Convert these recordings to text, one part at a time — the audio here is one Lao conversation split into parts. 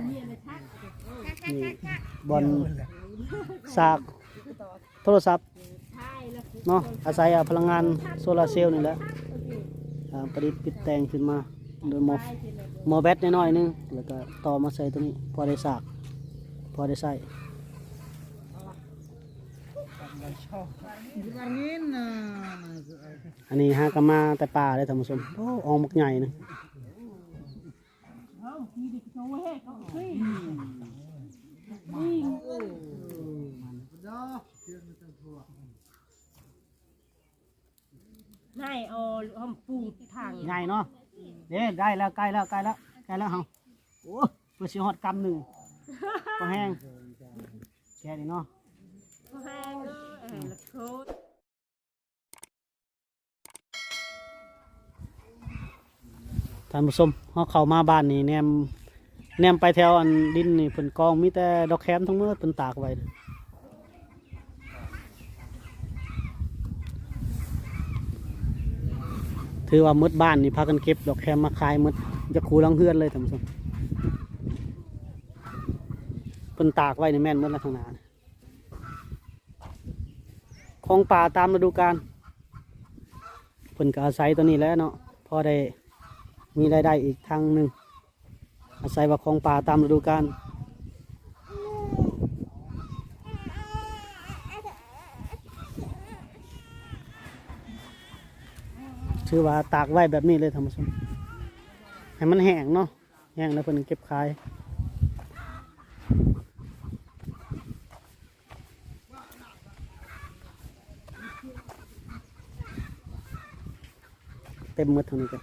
ນີ້ບ່ອນສາກໂທລະສັບເນາະ ອາໄສເອົາພະລັງງານໂຊລາເຊວນີ້ແຫຼະ ອ່າ ປະດິດປິດແຕ່ງຂຶ້ນມາໂດຍໝໍ້ ໝໍ້ແບັດນ້ອຍໆໜຶ່ງ ແລ້ວກໍຕໍ່ມາໃສ່ໂຕນີ້ ພໍໄດ້ສາກ ພໍໄດ້ໃຊ້. ອັນນີ້ຫາກໍມາແຕ່ປ່າເດ້ທ່ານຜູ້ຊົມ. ໂອ້ ອ່ອງບັກໃຫຍ່ນະ. ນາຍເອົາຫອມປູດທາງ ໃຫຍ່ເນາະ. ເດ້ ໄດ້ແລ້ວ ໃກ້ແລ້ວ ໃກ້ແລ້ວ ໃກ້ແລ້ວເຮົາ. ໂອ້ ເພື່ອຊິຮອດກຳໜຶ່ງ ພໍແຮງ ແຄ່ນີ້ເນາະ ພໍແຮງເດີ. ເອີ ລະໂຄດ ທ່ານຜູ້ຊົມ ເຮົາເຂົ້າມາບ້ານນີ້ ແນມ ແນມໄປແຖວອັນດິນນີ້ ເພິ່ນກອງມີແຕ່ດອກແຄມທັງໝົດ ເພິ່ນຕາກໄວ້. ຖືວ່າໝົດບ້ານນີ້ພາກັນເກັບດອກແຄມມາຂາຍໝົດ ຈະຄູ່ຫຼັງເຮືອນເລີຍທ່ານຜູ້ຊົມ. ເພິ່ນຕາກໄວ້ນີ້ແມ່ນໝົດແລ້ວທາງໜ້າ ຂອງປ່າຕາມລະດູການ ເພິ່ນກໍອາໄສຕົວນີ້ແຫຼະເນາະ ພໍໄດ້ມີລາຍໄດ້ອີກທາງໜຶ່ງ ອາໄສວ່າຂອງປ່າຕາມລະດູການ. ຖືວ່າຕາກໄວ້ແບບນີ້ເລີຍທ່ານຜູ້ຊົມ ໃຫ້ມັນແຫ້ງເນາະ ແຫ້ງແລ້ວເພິ່ນເກັບຂາຍ. ເຕັມໝົດເທົ່ານີ້ກໍ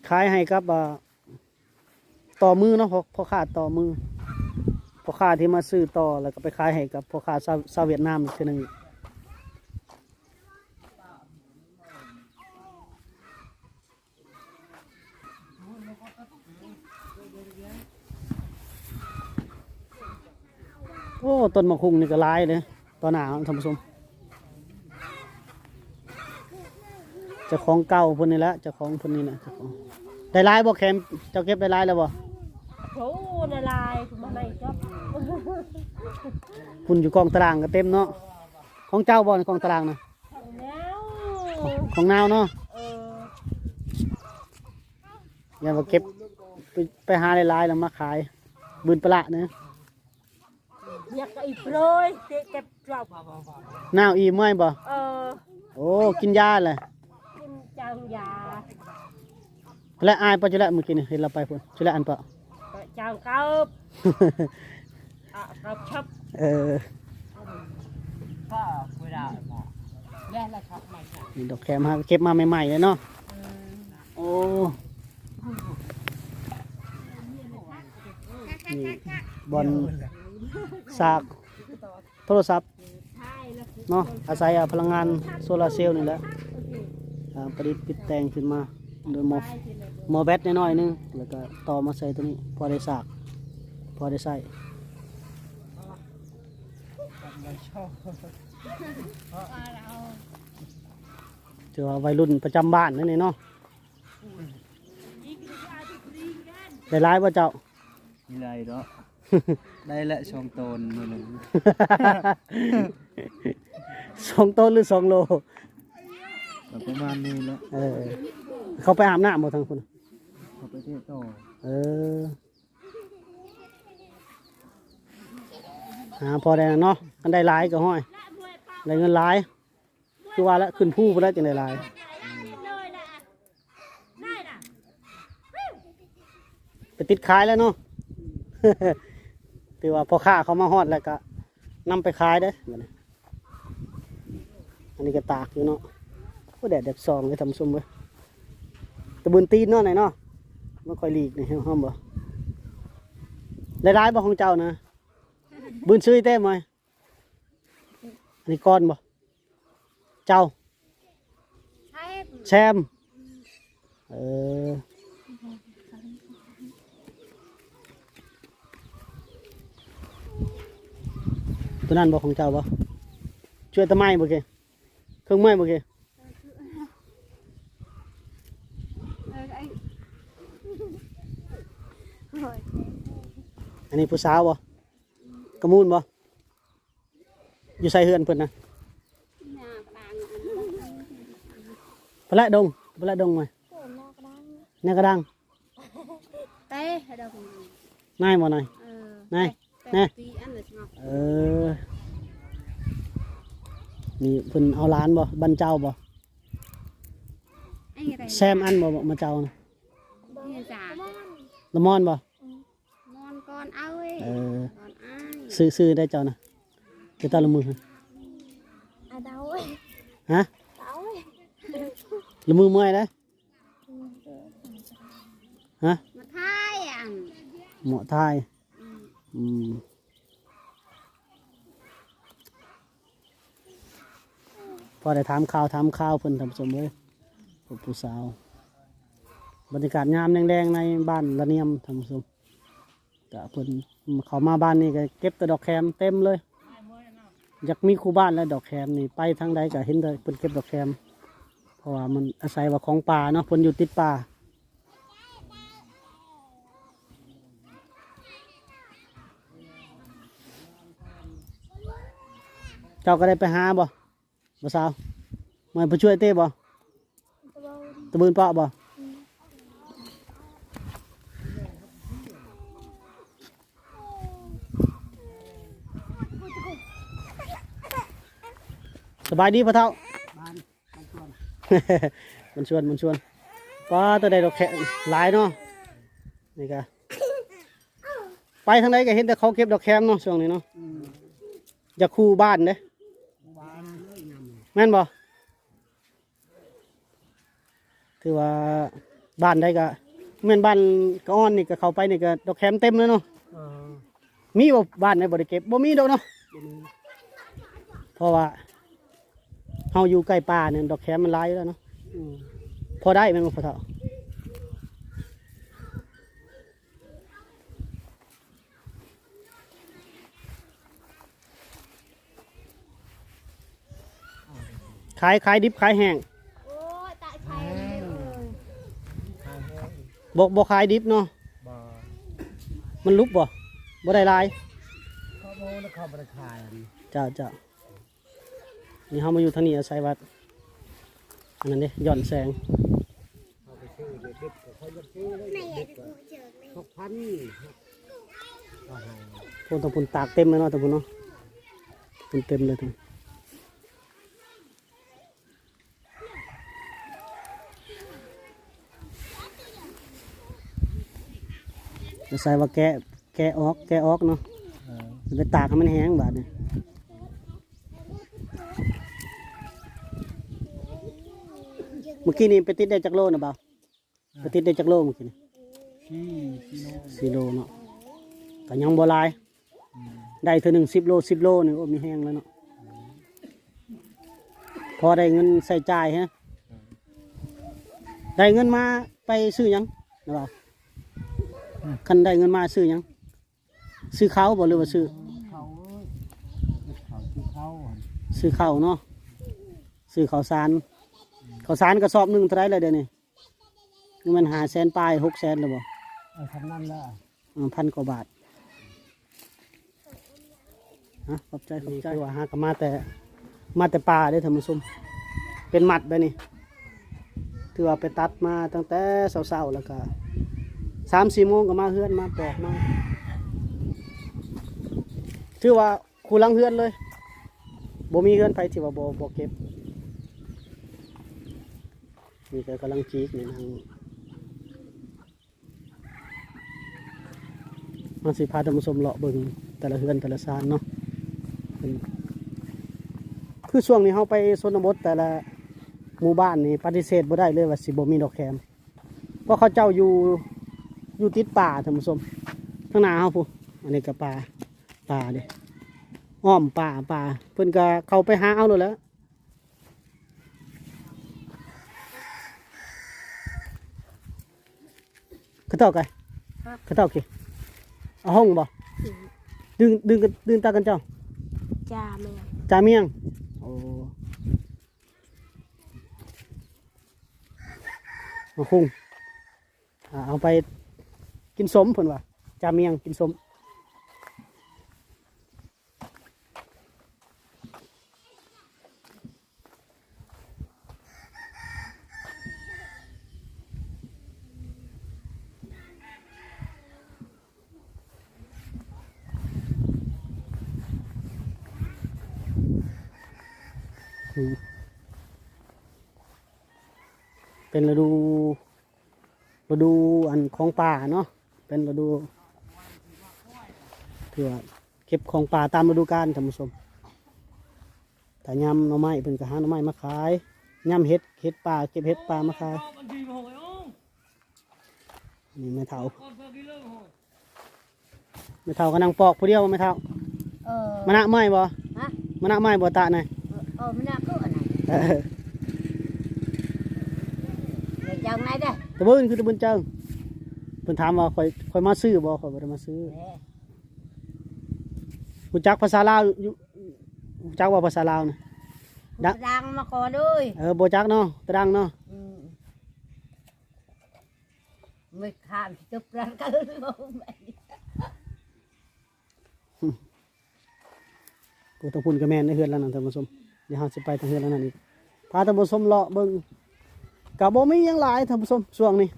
ຂາຍໃຫ້ກັບ ອ່າ ຕໍ່ມືເນາະ ພໍ່ ພໍ່ຄ້າຕໍ່ມື ພໍ່ຄ້າທີ່ມາຊື້ຕໍ່ ແລ້ວກໍໄປຂາຍໃຫ້ກັບພໍ່ຄ້າຊາວ ຊາວຫວຽດນາມອີກເທື່ອໜຶ່ງ. ໂອ້ ຕົ້ນໝາກຫຸ່ງນີ້ກໍຫຼາຍເດ້ ຕໍ່ໜ້າເຮົາທ່ານຜູ້ຊົມ. ເຈົ້າຂອງເກົ່າເພິ່ນນີ້ແຫຼະ ເຈົ້າຂອງເພິ່ນນີ້ນະ ເຈົ້າຂອງ. ໄດ້ຫຼາຍບໍ່ແຄມ? ເຈົ້າເກັບໄດ້ຫຼາຍແລ້ວບໍ່? ໂອ້ ໄດ້ຫຼາຍ ມາໃໝ່ຈ້ອບ. ພຸ້ນຢູ່ກອງຕະລາງກໍເຕັມເນາະ. ຂອງເຈົ້າບໍ່ ກອງຕະລາງນະ? ຂອງນາວ ຂອງນາວເນາະ. ເອີ ຢ້ານວ່າເກັບໄປ ໄປຫາຫຼາຍໆແລ້ວມາຂາຍ ບືນປະລະເນາະ. ຢາກອີກເລີຍ ເຕະເກັບເຈົ້າ. ນາວອີ່ເມື່ອຍບໍ່? ເອີ ໂອ້ ກິນຢາແຫຼະ ກິນຈາງຢາ. ແລະ ອາຍປະຈຸແລະ ມື້ກີ້ນີ້ເຫັນລາວໄປພຸ້ນ ຈຸແລະ ອັນປະ ຈາງເກີບ ອະ ເກີບຊັບ. ເອີ ນີ້ດອກແຄມຫາເກັບມາໃໝ່ໆເລີຍເນາະ. ເອີ ໂອ້ ນີ້ບ່ອນສາກໂທລະສັບເນາະ ອາໄສເອົາພະລັງງານໂຊລາເຊວນີ້ແຫຼະ ອ່າ ປະດິດປິດແຕ່ງຂຶ້ນມາໂດຍໝໍ້ ໝໍ້ແບັດນ້ອຍໆໜຶ່ງ ແລ້ວກໍຕໍ່ມາໃສ່ໂຕນີ້ ພໍໄດ້ສາກ ພໍໄດ້ໃຊ້. ຖືວ່າໄວລຸ້ນປະຈຳບ້ານນັ້ນນີ້ເນາະ. ໄດ້ຫຼາຍບໍ່ເຈົ້າ? ມີຫຼາຍເນາະ ໄດ້ລະສອງໂຕນມື້ໜຶ່ງ. ສອງໂຕນຫຼືສອງໂລ? ກໍປະມານນີ້ແຫຼະ. ເອີ ເຂົາໄປອາບນ້ຳບໍ່ທາງພຸ້ນ? ເຂົາໄປເທຕໍ່. ເອີ ຫາພໍໄດ້ເນາະ ຄັນໄດ້ຫຼາຍກໍ ຫ້ອຍ ໄດ້ເງິນຫຼາຍ. ຄືວ່າລະ ຂຶ້ນພູພຸ້ນລະ ຈັ່ງໄດ້ຫຼາຍ ໄປຕິດຂາຍແລ້ວເນາະ. ຖືວ່າພໍ່ຄ້າເຂົາມາຮອດແລ້ວກະນຳໄປຂາຍເດ້ ບັດນີ້. ອັນນີ້ກໍຕາກຢູ່ເນາະ. ໂອ້ ແດດ ແດດສ່ອງເດ້ທ່ານຜູ້ຊົມເອີຍ. ຕະບືນຕີນເນາະ ນີ້ເນາະ ມັນຄ່ອຍຫຼີກນີ້ ເຫັນບໍ່? ໄດ້ຫຼາຍບໍ່ຂອງເຈົ້ານະ? ບືນຊື້ເຕັມເລີຍ. ອັນນີ້ກ່ອນບໍ່? ເຈົ້າ ແຊມ ແຊມ. ເອີ ຕົວນັ້ນບໍ່ຂອງເຈົ້າບໍ່? ຊ່ວຍຕະໄມ້ບໍ່ເກ? ເຄື່ອງໄມ້ບໍ່ເກ? ອັນນີ້ຜູ້ສາວບໍ່? ກະມູນບໍ່? ຢູ່ໃສເຮືອນເພິ່ນນະ? ພຸ້ນລະດົງ ພຸ້ນລະດົງມາ ແນວກະດັງ ເຕະດອກ ນາຍບໍ່ນາຍ? ເອີ ນາຍ ແນ່ ເອີ ນີ້ເພິ່ນເອົາຫຼານບໍ່? ບັນເຈົ້າບໍ່? ແຊມອັນບໍ່ ມາເຈົ້ານະ? ລະມອນບໍ່? ເອີ ຊື່ ຊື່ໄດ້ເຈົ້ານະ? ເຈົ້າຕາລະມື ອາດາວ ຮະ? ລະມືເມື່ອຍເດ້ ຮະ? ມາຖ່າຍອັນ ເໝາະຖ່າຍ ອືມ ອືມ ພໍໄດ້ຖາມຂ່າວ ຖາມຂ່າວເພິ່ນ ທ່ານຜູ້ຊົມເອີຍ ພວກຜູ້ສາວ. ບັນຍາກາດຍາມແລງໆ ໃນບ້ານລະນຽມ ທ່ານຜູ້ຊົມ. ກະເພິ່ນເຂົ້າມາບ້ານນີ້ກະເກັບແຕ່ດອກແຄມເຕັມເລີຍ. ຢາກມີຄູ່ບ້ານແລ້ວ ດອກແຄມນີ້ ໄປທາງໃດກະເຫັນແຕ່ເພິ່ນເກັບດອກແຄມ ເພາະວ່າມັນອາໄສວ່າຂອງປ່າເນາະ ເພິ່ນຢູ່ຕິດປ່າ. ເຈົ້າກະໄດ້ໄປຫາບໍ່? ບໍ່ສາວ ມາຜູ້ຊ່ວຍເຕະບໍ່? ຕະບືນເປາະບໍ່? ສະບາຍດີພໍ່ເຖົ້າ ມັນຊວນ ມັນຊວນ ປາ ແຕ່ໄດ້ດອກແຄມຫຼາຍເນາະ ນີ້ກະ ໄປທາງໃດກະເຫັນແຕ່ເຂົາເກັບດອກແຄມເນາະ ຊ່ວງນີ້ເນາະ ຢາກຄູ່ບ້ານເດ້ ແມ່ນບໍ່? ຖືວ່າບ້ານໃດກະ ແມ່ນບ້ານກະອ່ອນນີ້ກະ ເຂົ້າໄປນີ້ກະດອກແຄມເຕັມເລີຍເນາະ ເອີ ມີບໍ່ ບ້ານໃດບໍ່ໄດ້ເກັບ? ບໍ່ມີດອກເນາະ ບໍ່ມີ ເພາະວ່າເຮົາຢູ່ໃກ້ປ່ານີ້ ດອກແຄມມັນຫຼາຍຢູ່ແລ້ວເນາະ ອືມ ພໍໄດ້ແມ່ນບໍ່ພໍ່ເຖົ້າ? ຂາຍ ຂາຍດິບຂາຍແຫ້ງ? ໂອ້ຍ ຕາຍ ຂາຍແຫ້ງ ເອີ ຂາຍແຫ້ງ ບໍ່ ບໍ່ຂາຍດິບເນາະ ບໍ່ ມັນຫຼຸບບໍ່? ບໍ່ໄດ້ຫຼາຍ ເຂົາບໍ່ ເຂົາບໍ່ໄດ້ຂາຍ ເຈົ້າ ເຈົ້າ. ນີ້ເຮົາມາຢູ່ທາງນີ້ອາໄສວ່າ ອັນນັ້ນເດ້ ຍ້ອນແສງ ເຮົາໄປຊື້ເດັດໆ ກະເຂົາຢາກຊື້ເດ້ ເດັດໆ ກະ ຫົກພັນ ເຂົາໃຫ້ ພຸ້ນ ທາງພຸ້ນຕາກເຕັມເລີຍເນາະ ທາງພຸ້ນເນາະ ພຸ້ນເຕັມເລີຍ ອາໄສວ່າແກະ ແກະອອກ ແກະອອກເນາະ ເອີ ໄປຕາກໃຫ້ມັນແຫ້ງບາດນີ້. ມື້ກີ້ນີ້ໄປຕິດໄດ້ຈັກໂລນະບ່າວ? ໄປຕິດໄດ້ຈັກໂລມື້ກີ້ນີ້? ສີ່ ສີ່ໂລ ສີ່ໂລເນາະ ກະຍັງບໍ່ຫຼາຍ ອືມ ໄດ້ເທື່ອໜຶ່ງສິບໂລ ສິບໂລນີ້ ໂອ້ ມີແຮງແລ້ວເນາະ ພໍໄດ້ເງິນໃຊ້ຈ່າຍຮະ ໄດ້ເງິນມາໄປຊື້ຫຍັງນະບ່າວ? ຄັນໄດ້ເງິນມາຊື້ຫຍັງ? ຊື້ເຂົ້າບໍ່ ຫຼືວ່າຊື້ ເຂົ້າ ເອີຍ ເຂົ້າ ຊື້ເຂົ້າ ຊື້ເຂົ້າເນາະ ຊື້ເຂົ້າສານ ເຂົ້າສານກະສອບໜຶ່ງເທົ່າໃດລະດຽວນີ້? ມັນຫ້າແສນປາຍ ຫົກແສນແລ້ວບໍ່? ເອີ ສ່ຳນັ້ນລະ ເອີ ພັນກວ່າບາດ ຮະ ຂອບໃຈ ຂອບໃຈ ຖືວ່າຫາກະມາແຕ່ ມາແຕ່ປ່າເດ້ທ່ານຜູ້ຊົມ ເປັນມັດແບບນີ້ ຖືວ່າໄປຕັດມາຕັ້ງແຕ່ເຊົ້າໆ ແລ້ວກະ ສາມສີ່ໂມງກະມາເຮືອນ ມາປອກມາ ຖືວ່າຄູ່ຫຼັງເຮືອນເລີຍ ບໍ່ມີເຮືອນໃຜທີ່ວ່າບໍ່ ບໍ່ເກັບ ນີ້ກະກຳລັງຈີກນີ້ນາງ ເຮົາຊິພາທ່ານຜູ້ຊົມເລາະເບິ່ງແຕ່ລະເຮືອນແຕ່ລະຊານເນາະ ຄືຊ່ວງນີ້ເຮົາໄປຊົນນະບົດແຕ່ລະໝູ່ບ້ານນີ້ປະຕິເສດບໍ່ໄດ້ເລີຍວ່າຊິບໍ່ມີດອກແຄມ ເພາະເຂົາເຈົ້າຢູ່ ຢູ່ຕິດປ່າທ່ານຜູ້ຊົມ ທາງໜ້າເຮົາພຸ້ນ ອັນນີ້ກະປ່າ ປ່າເດ້ ອ້ອມປ່າ ປ່າ ເພິ່ນກະເຂົ້າໄປຫາເອົາໂລດແຫຼະ. ເຂົາເຈົ້າກະ ຮະ ເຂົາເຈົ້າກິ ເອົາຫ້ອງບໍ່? ອືມ ດຶງ ດຶງ ດຶງຕາກັນເຈົ້າ ຈ່າແມງ ຈ່າແມງ ໂອ້ ມາຄຸງ ອ່າ ເອົາໄປກິນສົ້ມເພິ່ນວ່າ ຈາມມຽງ ກິນສົ້ມ. ເປັນລະດູ ລະດູອັນຂອງປ່າເນາະ ເປັນລະດູທີ່ວ່າເກັບຂອງປ່າຕາມລະດູການ ທ່ານຜູ້ຊົມ. ຖ້າຍາມໜໍ່ໄມ້ເພິ່ນກໍຫາໜໍ່ໄມ້ມາຂາຍ ຍາມເຫັດ ເຫັດປ່າ ເກັບເຫັດປ່າມາຂາຍ. ນີ້ແມ່ເຖົ້າ ແມ່ເຖົ້າກໍນັ່ງປອກຜູ້ດຽວ ແມ່ເຖົ້າ. ເອີ ມານະໄມ້ບໍ່? ຮະ? ມານະໄມ້ບໍ່ຕານະ? ເອີ ເອີ ມານະຄືອັນນັ້ນ ເອີ ເຈົ້າໄງເດ້? ຕະບຶນ ຄືຕະບຶນເຈີງ. ເພິ່ນຖາມວ່າຂ້ອຍ ຂ້ອຍມາຊື້ບໍ່? ຂ້ອຍບໍ່ໄດ້ມາຊື້. ເອີ ຮູ້ຈັກພາສາລາວຢູ່ ຮູ້ຈັກບໍ່ພາສາລາວນະ? ດະ ຕະດັງມາກ່ອນເອີຍ. ເອີ ບໍ່ຈັກເນາະ ຕະດັງເນາະ. ອືມ ໄມ່ຂ້າມທີ່ຕົບລັນກັນ. ໂອ້ ທາງພຸ້ນກໍແມ່ນເຮືອນຫຼັງນັ້ນ ທ່ານຜູ້ຊົມ. ດຽວເຮົາຊິໄປທາງເຮືອນຫຼັງນັ້ນອີກ ພາທ່ານຜູ້ຊົມເລາະເບິ່ງ. ກໍບໍ່ມີຫຍັງຫຼາຍ ທ່ານຜູ້ຊົມ ຊ່ວງນີ້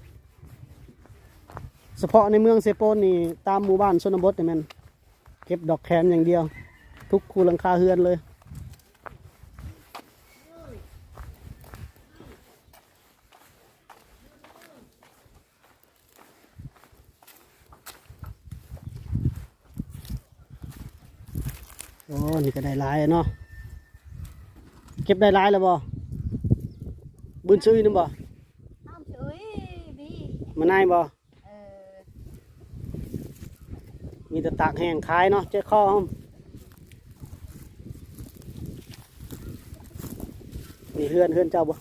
ສະເພາະໃນເມືອງເຊໂປນນີ້ ຕາມໝູ່ບ້ານຊົນນະບົດນີ້ແມ່ນເກັບດອກແຂມຢ່າງດຽວ ທຸກຄູ່ຫຼັງຄາເຮືອນເລີຍ. ໂອ້ ນີ້ກໍໄດ້ຫຼາຍເນາະ ເກັບໄດ້ຫຼາຍແລ້ວບໍ່? ບືນຊຶນຳບໍ່? ມານາຍບໍ່? ເອີ ມີແຕ່ຕາກແຫ້ງຂາຍເນາະ ເຈັບຄໍ. ນີ້ເຮືອນ ເຮືອນເຈົ້າບໍ່?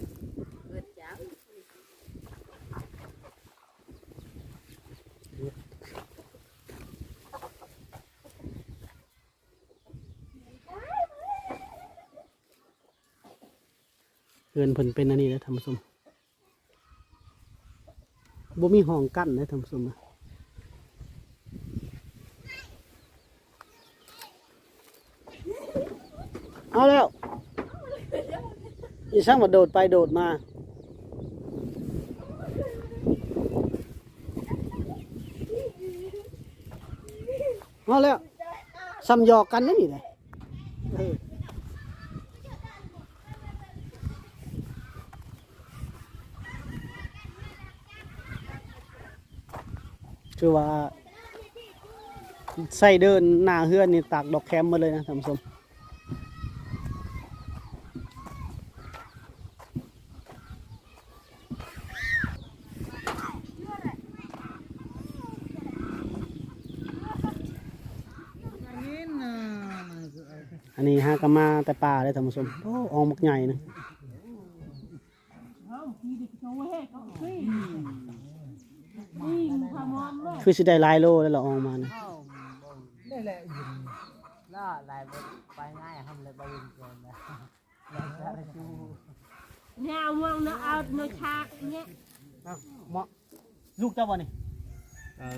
ເຮືອນເຈົ້າ. ເຮືອນເພິ່ນເປັນອັນນີ້ເດ້ ທ່ານຜູ້ຊົມ. ບໍ່ມີຫ້ອງກັ້ນເດ້ ທ່ານຜູ້ຊົມ. ເອົາແລ້ວ ອີ່ຫຍັງວ່າໂດດໄປໂດດມາ. ເອົາແລ້ວ ຊ່ຳຫຍອກກັນນີ້ແຫຼະ. ເອີ ຄືວ່າໃສ່ເດີ່ນໜ້າເຮືອນນີ້ ຕາກດອກແຂມໝົດເລີຍນະ ທ່ານຜູ້ຊົມ. ອັນນີ້ຫາກໍມາແຕ່ປ່າເດ້ທ່ານຜູ້ຊົມ. ໂອ້ ອ່ອງບັກໃຫຍ່ນະ ຄືຊິໄດ້ຫຼາຍໂລແລ້ວລະ ອ່ອງມານະ. ແນວມອງເນາະ ເອົາເນາະຊາກເນຍ ເໝາະ ລູກເຈົ້າບໍ່ນີ້? ເອີ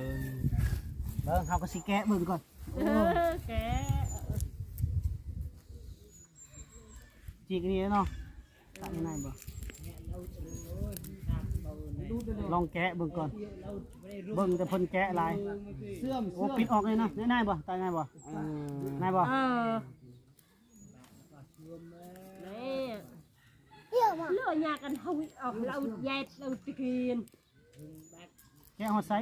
ເບິ່ງ ເຮົາກໍຊິແກະເບິ່ງກ່ອນ. ເອີ ແກະ ຈີກນີ້ເນາະ ຕັດໃຫ້ນາຍບໍ່? ລອງແກະເບິ່ງກ່ອນ ເບິ່ງແຕ່ເພິ່ນແກະຫຼາຍ. ໂອ້ ປິດອອກເລີຍນະ ນາຍບໍ່? ຕັດນາຍບໍ່? ເອີ ນາຍບໍ່? ເອີ ແມ່ ເລີຍຍາກັນເຮົາອອກ ລາວແຍດ ລາວຕະກີນ ແກະຮອດໃສ?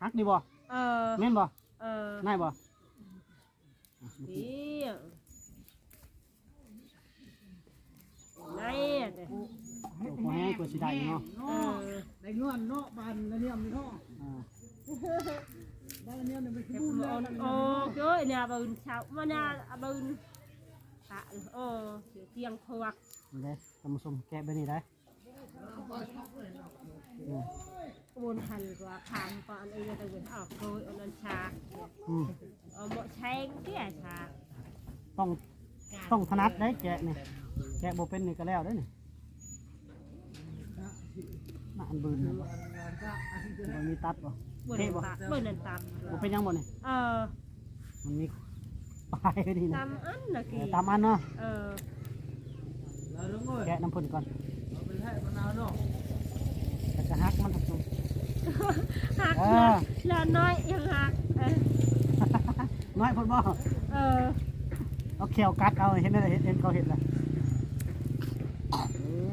ຫັກນີ້ບໍ່? ເອີ ແມ່ນບໍ່? ເອີ ນາຍບໍ່? ນີ້ ນາຍ ໂອ້ ພໍແຮງກວ່າຊິໄດ້ເນາະ. ເອີ ໄດ້ເງິນເນາະ ບາດລະນຽມນີ້ເນາະ. ອ່າ ບາດລະນຽມນີ້ມັນຄືບຸນແລ້ວ. ໂອ້ ໂອ້ຍ ນາບຶນເຊົ້າມາ ນາບຶນ ຕາ ໂອ້ ສຽງຄວັກ. ນີ້ເດ້ທ່ານຜູ້ຊົມ ແກະແບບນີ້ໄດ້. ອືມ ບຸນຫັ້ນກວ່າຄຳປານເອີຍ ແຕ່ເປັນອອກໂດຍອັນນັ້ນຊາກ. ອືມ ເອົາເໝາະແຊງເດ້ຊາກ. ຕ້ອງ ຕ້ອງຖະໜັດໄດ໋ແກະນີ້ ແກະບໍ່ເປັນນີ້ກໍແລ້ວເດ້ນີ້. ນະ ອັນບຶນນີ້ບໍ່ ບໍ່ມີຕັດບໍ່? ບໍ່ໄດ້ ເພະບໍ່? ຕັດ ບໍ່ໄດ້ຕັດ ບໍ່ເປັນຫຍັງບໍ່ນີ້? ເອີ ມັນມີປາຍນີ້ນະ ຕຳອັນນະ ເອີ ກີ້ ຕຳອັນເນາະ ເອີ ແກະນຳເພິ່ນກ່ອນ ເອົາໄປແທະມະນາວເນາະ ແລ້ວກໍຫັກມັນ ຫັກ ເອີ ເຫຼືອ ເຫຼືອໜ້ອຍຍັງຫັກ ເອີ ນ້ອຍໂພດບໍ່? ເອີ ເອົາແຂ້ວກັດເອົາ ເຫັນແລ້ວ ເຫັນ ເຫັນເຂົາເຮັດແລ້ວ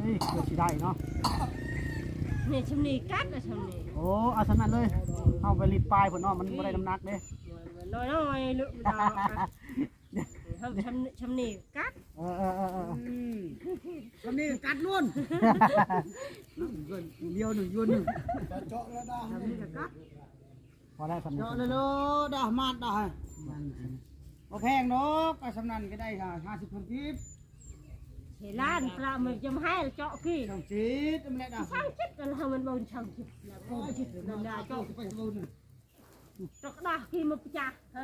ເອີຍ ເພື່ອຊິໄດ້ເນາະ ນີ້ ຊ່ຳນີ້ກັດ ຊ່ຳນີ້ ໂອ້ ເອົາຊ່ຳນັ້ນເລີຍ ເຮົາໄປລີດປາຍພຸ້ນເນາະ ມັນບໍ່ໄດ້ນ້ຳໜັກເດ້ ນ້ອຍໆ ລູກ ຊ່ຳ ຊ່ຳ ຊ່ຳນີ້ກັດ ເອີໆໆໆ ອືມ ຊ່ຳນີ້ກັດໂລດ ດຽວໜຶ່ງ ຍວນໜຶ່ງ ເຈາະແລ້ວດາ ຊ່ຳນີ້ກໍກັດ ພໍແລ້ວຊ່ຳນີ້ ເຈາະເລີຍໂລດດາ ມາດດາ ບໍ່ແພງດອກ ໄປຊ່ຳນັ້ນກໍໄດ້ຫ້າສິບພັນກີບ ເຮລານປະ ມັນຈະໃຫ້ເຈາະກີ້ ຊ່າງຈິດ ນັ້ນແຫຼະດາ ຊ່າງຈິດ ອັນເຮົາມັນບໍ່ຊ່າງຈິດ ແລ້ວກໍຈິດນັ້ນດາ ເຈາະໄປໂລດໜຶ່ງ ຕະກະດາກີ້ມາປະຈາ ຮະ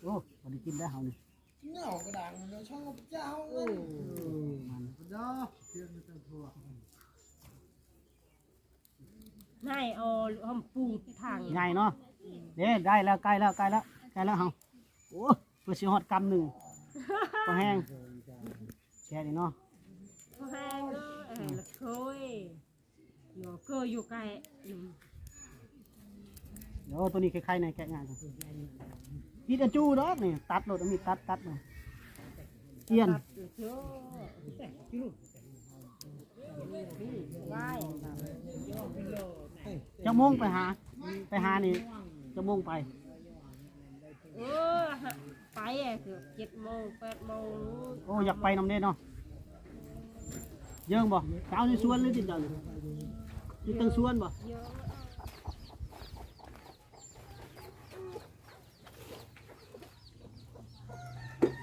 ໂອ້ ບໍ່ໄດ້ກິນແລ້ວເຮົານີ້ ເໜົ່າກະດາງ ເຮົາປະຈາ ເຮົາເງິນ ມັນ ນາຍ ເອົາຫອມປູທາງ ໃຫຍ່ເນາະ ເດ້ ໄດ້ແລ້ວ ໃກ້ແລ້ວ ໃກ້ແລ້ວ ໃກ້ແລ້ວເຮົາ ໂອ້ ເພື່ອຊິຮອດກຳໜຶ່ງ ພໍແຮງ ແກະນີ້ເນາະ ພໍແຮງ ເອີ ລະໂທຍ ໂຍເກີຢູ່ໃກ້ ອືມ ໂອ້ ໂຕນີ້ໄຄໆ ແນ່ ແກະງ່າຍ ຕິດອາຈູດອກນີ້ ຕັດໂລດ ເອົາມີດຕັດ ຕັດໂລດ ຈຽນ ຈັກໂມງໄປຫາ ໄປຫານີ້ ຈັກໂມງໄປ? ເອີ ໄປເກືອບເຈັດໂມງ ແປດໂມງ ໂອ້ ຢາກໄປນຳເດ້ເນາະ ເຢີງບໍ່? ຈະເອົາໃນສວນເລີຍຕິ ເຈົ້ານີ້ ຢູ່ເທິງສວນບໍ່?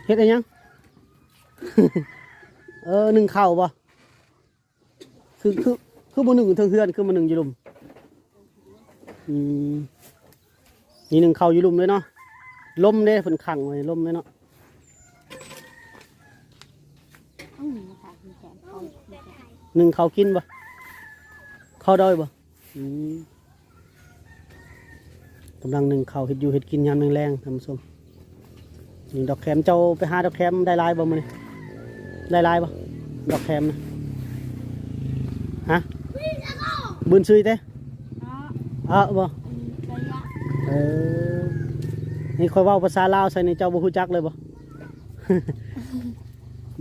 ເຮັດອີ່ຫຍັງ? ເອີ ໜຶ້ງເຂົ້າບໍ່? ຄື ຄື ຄືບໍ່ໜຶ້ງເທິງເຮືອນ ຄືມາໜຶ້ງຢູ່ລຸ່ມ? ອືມ ນີ້ໜຶ້ງເຂົ້າຢູ່ລຸ່ມເລີຍເນາະ ລົມເດ້ ເພິ່ນຂັງໄວ້ ລົມເດ້ເນາະ. ໜຶ້ງເຂົ້າກິນບໍ່? ເຂົ້າດອຍບໍ່? ອືມ ກຳລັງໜຶ້ງເຂົ້າ ເຮັດຢູ່ເຮັດກິນຍາມແລງໆ ທ່ານຜູ້ຊົມ. ນີ້ດອກແຄມ ເຈົ້າໄປຫາດອກແຄມໄດ້ຫຼາຍບໍ່ມື້ນີ້? ໄດ້ຫຼາຍບໍ່ ດອກແຄມນະ? ຮະ ບືນຊຸຍເຕ? ເອີ ບໍ່ ເອີ ນີ້ຂ້ອຍເວົ້າພາສາລາວໃສ່ນີ້ ເຈົ້າບໍ່ຮູ້ຈັກເລີຍບໍ່?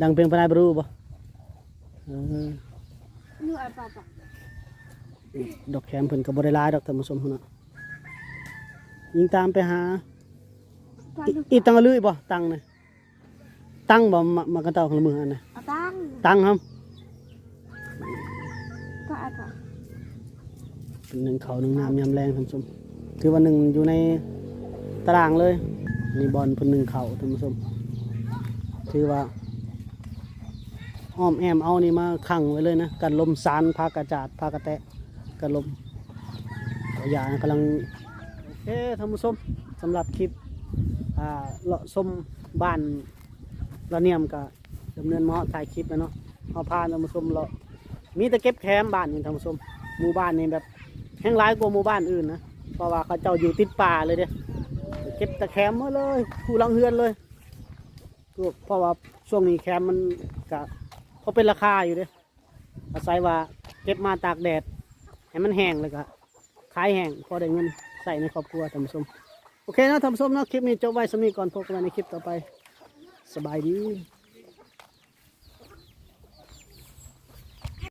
ດັງເພງປານໃດບໍ່ຮູ້ບໍ່? ເອີ ດອກແຄມເພິ່ນກໍບໍ່ໄດ້ຫຼາຍດອກ ທ່ານຜູ້ຊົມເນາະ. ຍິງຕາມໄປຫາ ອີ ອີ ຕັງອະລຶບໍ່ ຕັງນະ? ຕັງບໍ່ ມາ ມາກະເຕົ້າຂອງລະມືອັນນະ? ເອົາຕັງ ຕັງຫຳ ກໍອາດວ່າ ເປັນໜຶ້ງເຂົ້າໜຶ້ງນ້ຳຍາມແລງ ທ່ານຜູ້ຊົມ. ຖືວ່າໜຶ້ງຢູ່ໃນຕະລາງເລີຍ. ນີ້ບ່ອນເພິ່ນໜຶ້ງເຂົ້າ ທ່ານຜູ້ຊົມ. ຖືວ່າອ້ອມແອ້ມເອົານີ້ມາຂັງໄວ້ເລີຍນະ ກັນລົມ ສານ ຜ້າກະຈາດ ຜ້າກະແຕະ ກັນລົມ ກໍຢ່ານະ ກຳລັງ ໂອເຄ ທ່ານຜູ້ຊົມ ສຳລັບຄລິບ ອ່າ ເລາະຊົມບ້ານລະນຽມ ກໍດຳເນີນມາຮອດທ້າຍຄລິບແລ້ວເນາະ. ເຮົາພາທ່ານຜູ້ຊົມເລາະ ມີແຕ່ເກັບແຄມບ້ານນີ້ ທ່ານຜູ້ຊົມ. ໝູ່ບ້ານນີ້ແບບແຮ່ງຫຼາຍກວ່າໝູ່ບ້ານອື່ນນະ ເພາະວ່າເຂົາເຈົ້າຢູ່ຕິດປ່າເລີຍເດ້ ເກັບແຕ່ແຄມໝົດເລີຍ ຄູ່ຫຼັງເຮືອນເລີຍ. ເພາະວ່າຊ່ວງນີ້ແຄມມັນກະພໍເປັນລາຄາຢູ່ເດ້ ອາໄສວ່າເກັບມາຕາກແດດໃຫ້ມັນແຫ້ງ ແລ້ວກະຂາຍແຫ້ງ ພໍໄດ້ເງິນໃຊ້ໃນຄອບຄົວ ທ່ານຜູ້ຊົມ. ໂອເຄເນາະ ທ່ານຜູ້ຊົມເນາະ ຄລິບນີ້ຈົບໄວ້ສ່ຳນີ້ກ່ອນ ພົບກັນໃໝ່ໃນຄລິບຕໍ່ໄປ ສະບາຍດີ.